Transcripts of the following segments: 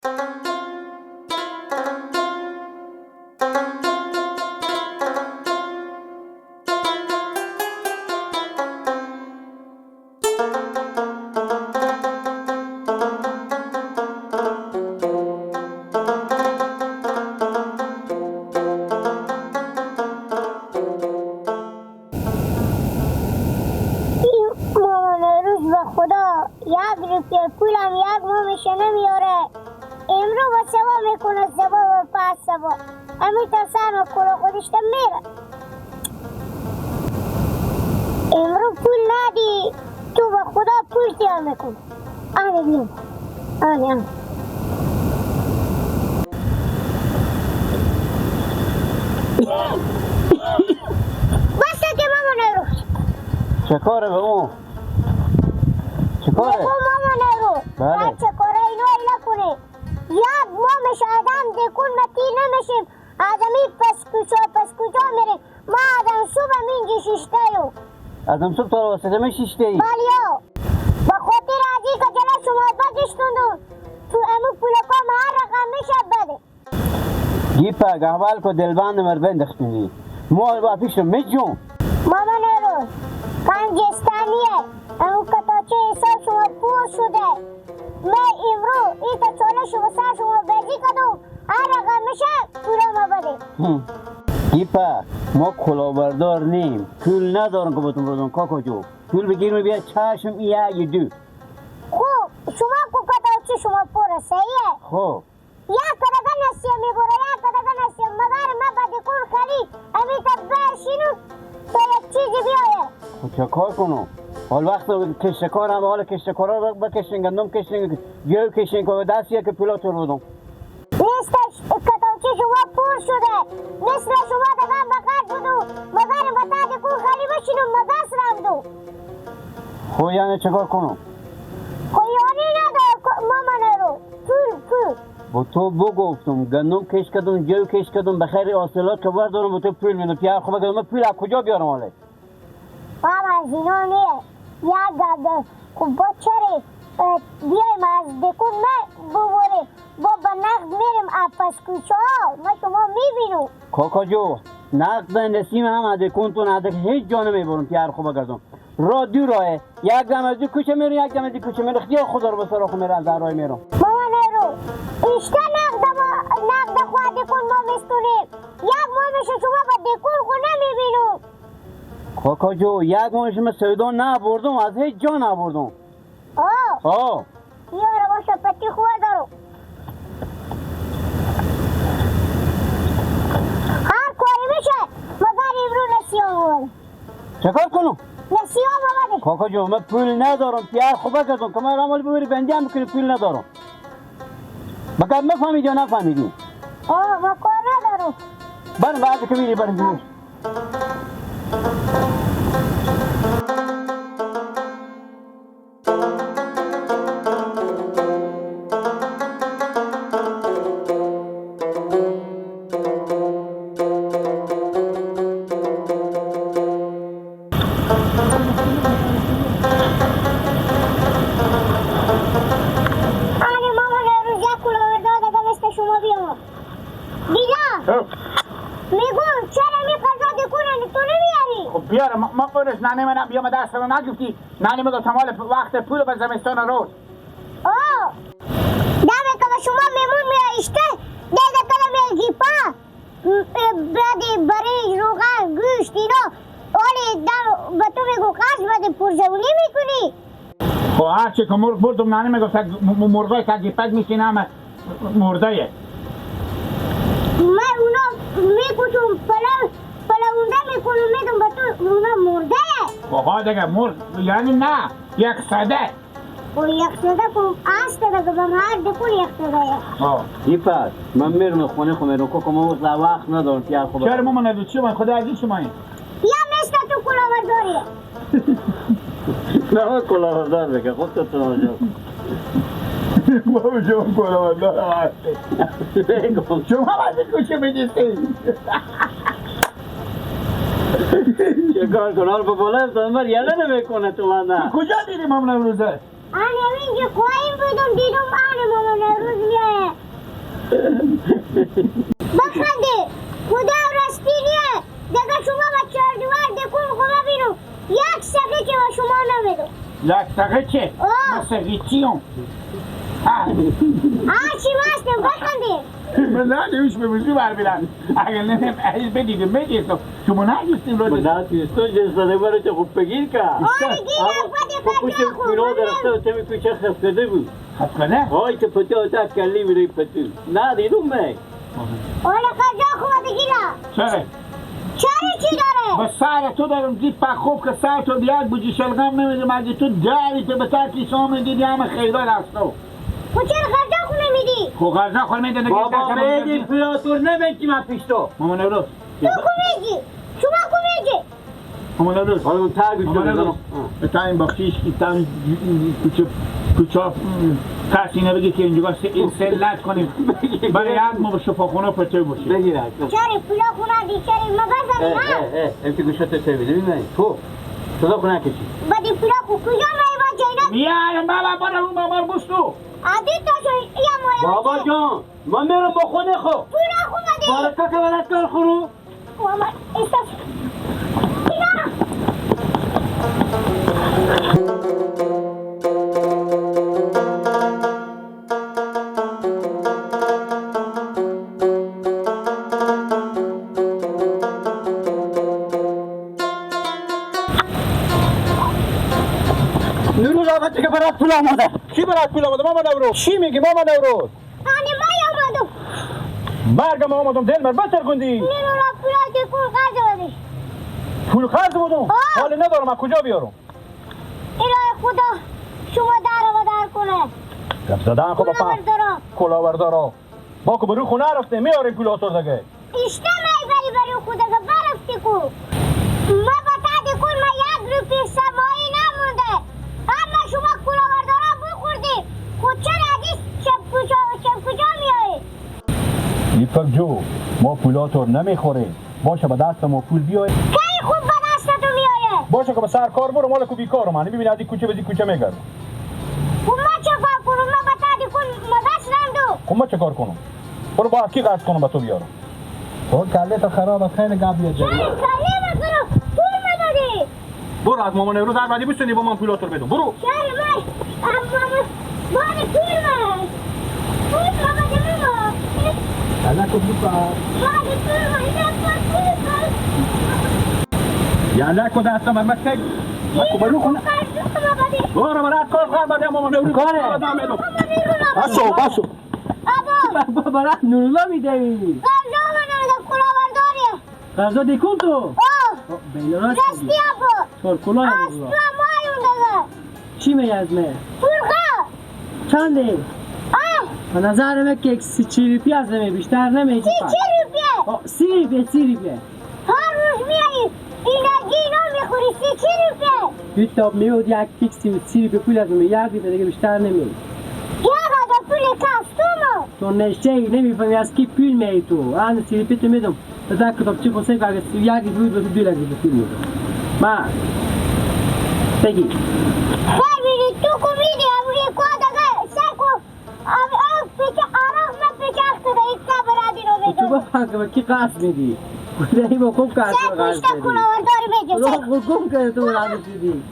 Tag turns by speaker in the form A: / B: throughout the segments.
A: یک روپیه پولم یک ماه میشه نمیاره. امرو با سوا میکنه، سوا و پس سوا امی تا سر و کلا خودش میره. امرو پول ندی تو با خدا پول تیار میکنه. آنه بیام آنه آنه. بسته که مامان رو
B: چه کاره به اون؟ چه کاره؟
A: بگو مامان رو
B: بله.
A: چه کاره اینو ایلا کنه. یک ما میشه آدم دکون متی نمیشیم، آدمی پس کجا پس کجا میره. ما آدم صبح اینجا شیشته یو.
B: آدم صبح تا واسطه می شیشته ای؟
A: بله یو. با خاطر از این که جلو شما بگشتوندو تو امو پولکام هر رقم میشه بده.
B: گیپا احوال کو دلبند مر بندختونی ما با پیش میجون.
A: مامان رو کنجستانیه امو کتاچه حساب شما پور شده. من امرو این تا چاله شما سر شما بزی کدوم هر رقم میشه پولا ما بده.
B: گیپا ما کلاهبردار نیم، پول ندارم که بهتون بدم کاکا جو. پول بگیرم بیا چشم یه دو.
A: خب شما کو کتاچه شما پور صحیحه؟
B: خب
A: یک کدگه نسیه میبره، یک کدگه نسیه مگر من بدیکون خرید امی تا برشینو تا یک چیزی بیایه.
B: خب چه کار کنم؟ حال وقت کشتکار هم حال کشتکارا بکشین، گندم کشین، گیو کشین که دست یک پولاتون بدم.
A: نیستش کتابچه شما پر شده، مثل شما دگم بقرد بودو مگر با تا دکون خالی بشینم مگس رفت.
B: خب یعنی چه کار کنم؟
A: خب یعنی ندار مامان رو پول پول.
B: با تو بگفتم گندم کش کردم، جو کش کردم، بخیر حاصلات که بردارم با تو پول میدم. پیار خب بگم من پول از کجا بیارم حالا؟
A: بابا از اینا نیه یک گرده. خب با چرا بیایم از دکون من ببره با به نقد میریم از پس کوچه ها ما شما میبینم.
B: کاکا جو نقد نسیم هم از دکون تو نقد هیچ جا نمیبرم. پیار خب بگردم راه دو راهه، یک دم از کوچه میرم یک دم از کوچه میرم. خدا خدا رو به سراغ میرم از راه میرم.
A: مامان رو ایشتا نقد ما نقد خود دکون ما میستونیم یک ماه میشه شما با دکون خو نمیبینم.
B: کاکا جو یک ماه میشه من سودا نبردم، از هیچ جا نبردم.
A: آه
B: آه
A: یارو باشه پتی خواه دارم. هر کاری میشه مگر امرو نسیان آورده.
B: چه کار کنم؟
A: نسیان آورده.
B: کاکا جو من پول ندارم. پیار خوبه کردم که من رمال ببری بندی هم بکنی پول ندارم. مگر مفهمیدی یا نفهمیدی؟
A: آه من کار ندارم.
B: برم بعد که میری برم بیرون.
C: خب بیاره ما قرص ننه منم بیام دست رو نگفتی ننه ما گفتم حال وقت پول به زمستان روز.
A: آه دمه که شما میمون میایشته دیده کلم میای گیپا بعدی برنج روغن گوشت اینا ولی دم به تو میگو قرض بده پرزونی میکنی.
C: خب هرچی که مرغ بردم ننه میگفت مرغای که گیپک میشینم مرده.
A: من اونا میکشم پلو پلونده میکنم میدم به تو اونا مرده.
C: آها دیگه مرد یعنی نه یک ساده.
A: و یک ساده کم است دیگه بم هر دکون یک ساده.
C: آه
B: گیپا من میرم خونه خو میرم کاکا من وقت ندارم. پیار خو
C: چرا مامان ندو چی من خدا عزیز شما این
A: یا مثل تو کلاهبرداری.
B: نه کلاهبردار بگه خود تو تو
C: بابا شما کلاهبردار هستی. شما از کوچه میدیستی
B: چه کار کنم؟ حالا با بالا افتادم من یله نمیکنه تو من. نه
C: کجا دیدی مامان روزه؟
A: آنه اینجا خواهیم بودم دیدم آنه مامان روز میایه. بخنده خدا راستی نیه دیگه. شما با چهار دیوار دکون خدا بینو یک سقه که با شما نمیدم.
C: یک سقه چه؟
A: آه.
C: من سقه چیم؟
A: آه چی ماستم بخنده.
C: من نه به بزی بر بیرم اگر نمیم ایز بدیدم میدیستم شما نگیستیم رو
B: نه تو جسده برای چه خوب بگیر که
A: آره گیرم بده.
B: کوچه پیرو درخته و تمی کوچه خف کرده بود.
C: خف کرده؟
B: های که پتو آتا کلی میره پتو نه دیدم من.
A: آره خرجا خوبه گیرم.
C: چرا؟
A: چرا چی داره؟
C: با سر تو دارم زی پا خوب که سر تو بیاد بوجی شلغم نمیدم. اگه تو داری تو به ترکی سام دیدی همه خیرات از تو.
A: خب چرا خرجا خونه میدی؟
C: خب خرجا خونه میده.
B: بابا میدی پلاتور نمیدی من پیش تو.
C: مامان نوروز
A: تو کو میگی؟ شما کو میگی؟
C: مامان نوروز
B: حالا اون تاگ
C: مامان نوروز تا این بخشیش تا این کوچه کوچه کسی نبگی که اینجا سلت کنیم برای یک ما به شفاخونه پتو باشه
B: بگیرد.
A: چرا پولا خونه دی چرا ما بزنی ها؟
B: امتی گوشت تو میدونی تو صدا خونه کشی
A: بدی پولا خو کجا می با جینا
C: میایم بابا برو اون مامان بوستو
A: عادی تو شو یا
B: بابا جان من میرم با خونه خو
A: پولا خو بدی
B: بارکا که ولد کار خورو
A: ماما استاف
B: نورو که برات پول آمده.
D: کی برات پول آمده ماما نوروز؟ چی میگی ماما نوروز؟
A: آنی ما آمدم.
D: مرگم آمدم دل مر بتر کندی.
A: نورو پول پول قرض بدی.
D: پول قرض بدم؟ حال ندارم از کجا بیارم؟
A: الهی خدا شما در و در کنه.
D: گپ زدن خب با کلاوردارا. ما که برو خونه رفتیم میاریم پول آتور دیگه.
A: اشته میبری برو خدا که برفتی کو. ما با تا کن ما یک روپیه سمایی نمونده. اما شما کلاوردارا بخوردی. خود چرا عزیز شب کجا میایی؟
D: ایفک جو ما پولاتور نمیخوریم. باشه به دست ما پول بیای.
A: کی خوب به دست تو میایه؟
D: باشه که به سر کار برو مال کو بیکارم. من میبینی از این کوچه به این کوچه میگردم.
A: خب ما چه کار کنم؟ ما به تا کن ما دست نمدو.
D: خب ما چه کار کنم؟ برو با کی قرض کنم به تو بیارم. تو کله تو خراب خیلی گپ بیاد.
A: کله ما پول ندادی.
D: برو از مامان امروز هر بعدی بشونی با من پولاتور بدم. برو.
A: چرا من مامان پول من پول ما بده ما.
D: کله کو بوکا.
A: مال پول ما پول ما.
D: یالا کو دست من مکتب. ما کو برو خونه. برو برو کار کار بده مامان امروز.
B: کاره.
D: باسو باسو.
A: ابا
B: بابا نورلا میدی.
A: قرض من کلاورداری.
B: قرض دیکن تو.
A: راستی ابا.
B: چهار کلاه
A: از تو مایون داده.
B: چی میازمه؟
A: پولخوا.
B: چنده؟
A: آه.
B: به نظر من که 30 روپیه از نمی بیشتر نمیگی.
A: 30 روپیه؟
B: 30 روپیه 30 روپیه.
A: هر روز میایی اینا گینا میخوری 30 روپیه.
B: هیچ تاب میود یک تیکسی 30 روپیه پول از می یک روپیه دیگه بیشتر نمی.
A: یا پول کاستومو.
B: تو نشه نمیفهمی از کی پول می تو. من 30 روپیه تو میدم. بذار کتابچه خو سه اگه یک روپیه بود 2 روپیه پول میدم. ما بگی.
A: ببینی تو کو میدی امری کو دیگه سر کو ام پیچ آرام ما پیچ اخته ایک تا برادی رو میدم.
B: تو با کی قرض میدی؟ خدایی با خوب قرض
A: قرض میدی. کلاورداری میدی.
B: رو خوب که تو قرض میدی.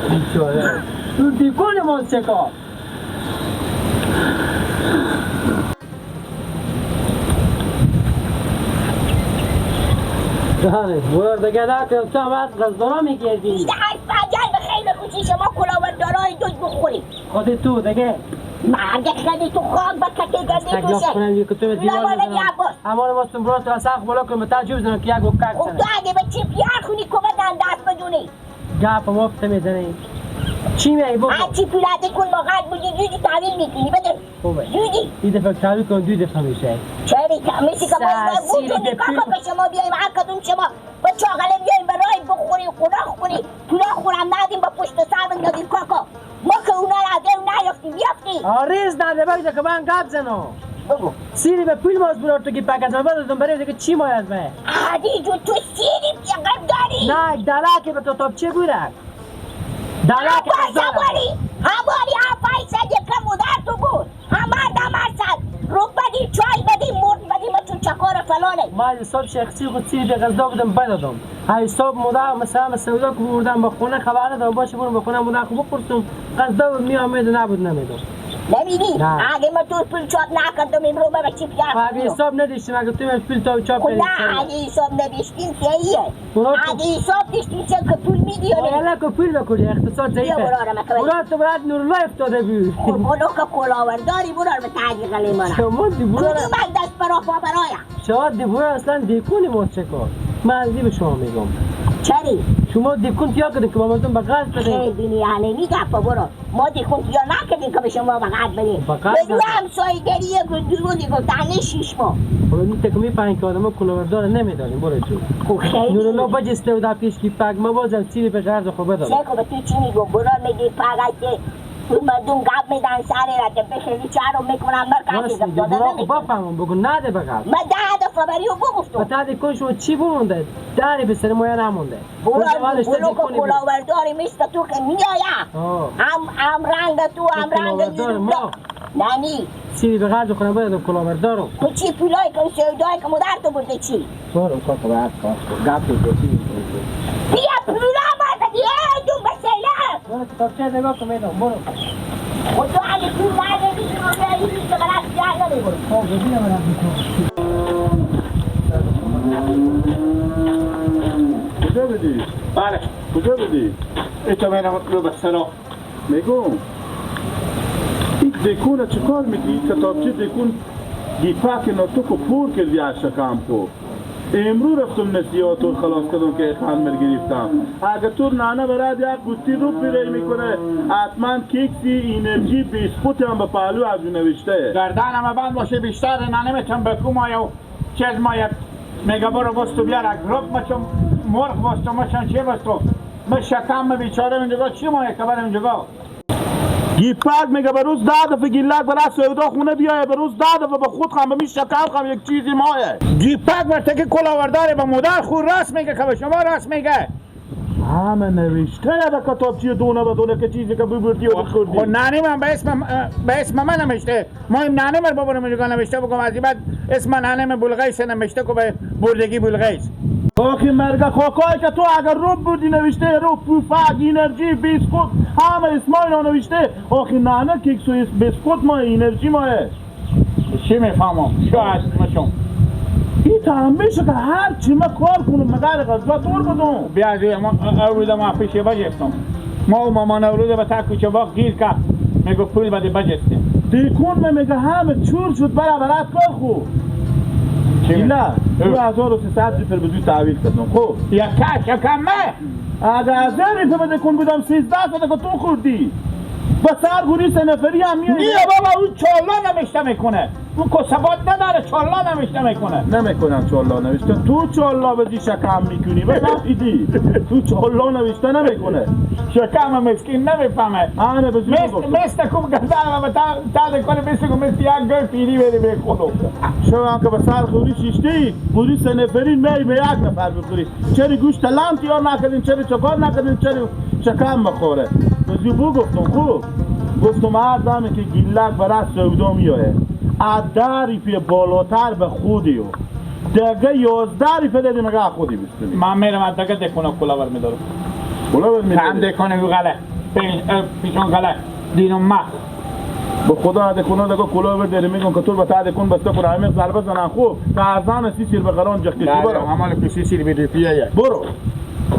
B: بیچاره. تو دیکون ما چه کار؟ بله، برو دیگه نکن تو هم قرضدارا میگردی.
E: 28 به خیلی خوشی شما کلاوردارای دوش بخورید.
B: خود تو دیگه.
E: مرگ خیلی تو خاک با کتی گردی توشه.
B: دیوار میزنم. امان واسه برو تو سقف بالا کن به تعجب زنم که یک وکک
E: خب تو اگه به چی پیار خونی که بدن دست بدونی.
B: گپ مفت میزنی. چی میگی بابا؟
E: هرچی پیراده کن ما قد بودی زودی تحویل میکنی بده.
B: خوبه.
E: زودی.
B: این دفعه تحویل کن دو دفعه میشه.
E: چرا میشه که باید بودی کاکا به شما بیایم هر کدوم شما با چاقله بیایم برای بخوری خوراک خوری پولا خورم ندیم با پشت سر بندازیم کاکا. ما که اونا رو از اون نیافتیم بیافتیم.
B: آرز نده بگذار که من گپ زنم.
E: بگو.
B: سیری به پول ماز برار تو که پک از من بدادم برای دیگه چی مای از من؟
E: عادی جو تو سیری قلب داری؟
B: نه دلکه به تو تاپچه بورک. دلک
E: هماری هماری هم فایصد یکم مدر تو بود همه دمر صد رو بدی
F: ما حساب شخصی خود سیری به غذا بودم بدادم. حساب مادر مثلا سودا که بردم به خونه خبر ندادم باشه برم به خونه مادر خو بپرسم غذا می آمد نبود نمیدم.
E: نمیدی؟ اگه ما تو پول چاپ نکردم امرو ما چی پیار
F: اگه حساب نداشتیم اگه تو پول تا چاپ
E: نه اگه حساب نداشتیم چیه؟ اگه حساب داشتیم چه که پول میدی یا
F: نه؟ نه که پول بکوری اقتصاد ضعیفه برا تو برات نورالله افتاده بود
E: خب اونو که کلاورداری برا به تعجیق لیمانه
F: شما دیبورا
E: کدوم دست برا پا برایا
F: شما دیبورا اصلا دیکونی ما چه کار من از به شما میگم
E: چری؟
F: شما دیکون تیا کردین که با مردم به قرض بدین
E: خیلی یعنی گپا برو ما دیکون تیا نکردیم که به شما به قرض بدیم بدون همسایه گریه گندرونی گفتن 6 ماه
F: خب این تک میفهمین که آدم کلاوردار نمیداریم برو جو
E: خب خیلی
F: نورالله بجسته و در پیش کی پگ ما بازم سیری به قرض خو بدادم
E: چه خب تو چی میگم برو میگی پگ که مردم گپ میدن سر را که خیلی چرا میکنن من کسی گپ دادن
F: نمیکنم بفهمم بگو نده به قرض
E: من 10 دفعه بری و بگفتم
F: بعد کن شما چی بمونده دری به سر ما نمونده
E: برو که کلاورداری مثل تو که میآید هم رنگ تو هم رنگ ما نانی
F: سیری به قرض خونه باید کلاوردارم
E: تو چی پولای که سودای که مادر تو برده چی
F: برو کاکا باید کار گپ بزنی
E: بیا پولا ما دیگه دو بسیله
F: برو کتابچه نگاه کن میدم برو
E: خدا اگه پول نداری شما بیایی که برات جای نمیبرم
F: خب ببینم برات
G: کجا بدی؟
C: بله
G: کجا بدی؟
C: ایتو میرم رو به سرا
G: میگم این دکونه چه کار میدی؟ کتابچه دکون گیپک ناتو که پور کردی از شکم کو امرو رفتم نسیاتور خلاص کردم که خمر گرفتم اگه تو نانه براد یک گوتی رو پیره میکنه حتما کیکسی انرژی بیسکوت هم به پهلو از نوشته
C: گردنم بند باشه بیشتر نانه میتونم بکو مایه و چیز مایه میگه برو بستو بیار گروپ مچم مرغ بستو مچم چه بستو من شکم بیچاره اینجا چی مایه که برم اینجا
G: گیپک میگه به روز 10 دفعه گیلک برای سودا خونه بیایه به روز 10 دفعه به خود خم به می شکم خم یک چیزی مایه
C: گیپک مرته که کلاورداره به مادر خور راست میگه که به شما راست میگه
G: همه نوشته به کتابچی دونه به دونه که چیزی که ببردی و بخوردی
C: خب نانی من به اسم من نوشته ما این نانی من بابا اینجا نوشته بگم از بعد اسم نانی من بلغیس نوشته که به بردگی بلغیس
G: آخی مرگ خاکایی که تو اگر رو بردی نوشته رو پوفک انرژی بیسکوت همه اسمای را نوشته آخی نانه کیکس و بیسکوت ما انرژی ماه
C: چی میفهمم شاید مچم
G: این تا میشه که هر چی ما کار کنم مگر غذا دور بدم
C: بیا از اورود ما پیش بجستم ما و مامان اورود به تا کوچه باغ گیر کرد میگه پول بده بجستیم
G: دیکون میگه همه چور شد برا برات کار خو نه 2300 ریپر به زود تحویل کردم خب
C: یک کش کمه
G: اگه از ریپر بده کن بودم 13 بده که تو خوردی با سر گوری 3 نفری هم میای
C: نه بابا اون چالا نوشته میکنه اون کسبات نداره چالا نوشته میکنه
G: نمیکنم چالا نوشته تو چالا بدی شکم میکنی بفهمیدی تو چالا نوشته نمیکنه
C: شکم مسکین نمیفهمه
G: آره به زود
C: مثل کوم گردن و تا کنه مثل کوم مثل یک گل پیری بری به خودو
G: شما که به سر خوری شیشتی خوری 3 نفری می به یک نفر بخوری چرا گوشت لام تیار نکردین چرا چکار نکردین چرا شکم بخوره به زود گفتم خوب گفتم هر دمی که گیلک برای سودا میایه از 10 ریپی بالاتر به خودی و دیگه 11 ریپه دادی مگه خودی بستونی
C: من میرم از دیگه دکونه کلاور میدارم
G: کلاور میداری؟
C: هم دکونه غله پیشون غله دینم ما
G: به خدا دکونه دیگه کلاور داری میگم که تو به تا دکون بسته کنه همه ضربه زنن خوب تا ارزان 30 سیر بقران جختی برو
C: همال پیسی سیر به ریپیه
G: برو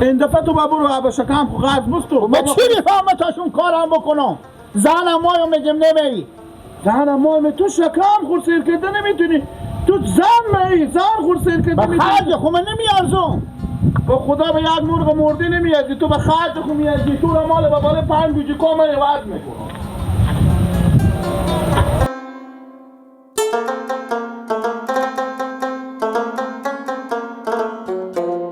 G: این دفعه تو با برو به شکم خو قرض بستو
C: من چی میفهمم تاشون کارم بکنم زنم مایو میگم نمیری
G: زن ما تو شکم خور سیر کرده نمیتونی تو زن می زن خور سیر کرده
C: به خرج خو من نمیارزم
G: با خدا به یک مرغ مرده نمیارزی تو به خرج خو میارزی تو را مال به بالای 5 گوجه کامل عوض میکنی